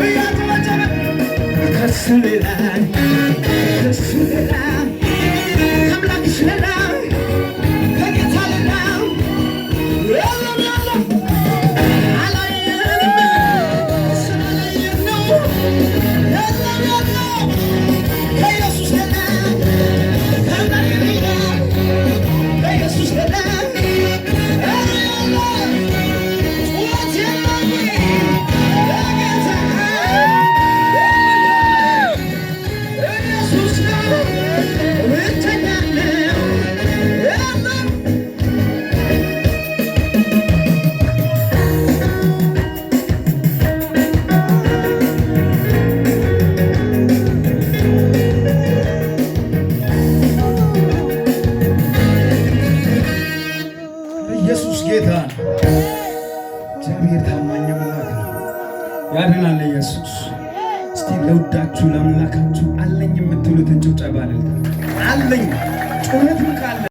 እያጨበጨበ ከሱ ሌላ፣ ከሱ ሌላ፣ ከአምላክሽ ሌላ፣ ከጌታ ሌላ የለም፣ የለም። አላየንም፣ ስላላየን ነው። የለም፣ የለም። ከኢየሱስ ሌላ፣ ከአምላክ ሌላ፣ ከኢየሱስ ሌላ ኧረ የለም። ጩኸት የለም ወይ ለጌታ? ኢየሱስ ነው፣ ብቸኛ ነው። የለም። ኢየሱስ ጌታ ነው። እግዚአብሔር ታማኝ አምላክ ነው። ያድናል ኢየሱስ። እስቲ ለውዳችሁ ለአምላካችሁ አለኝ የምትሉትን ጭብጨባ እልልታ አለኝ ጩኸትም ካለ።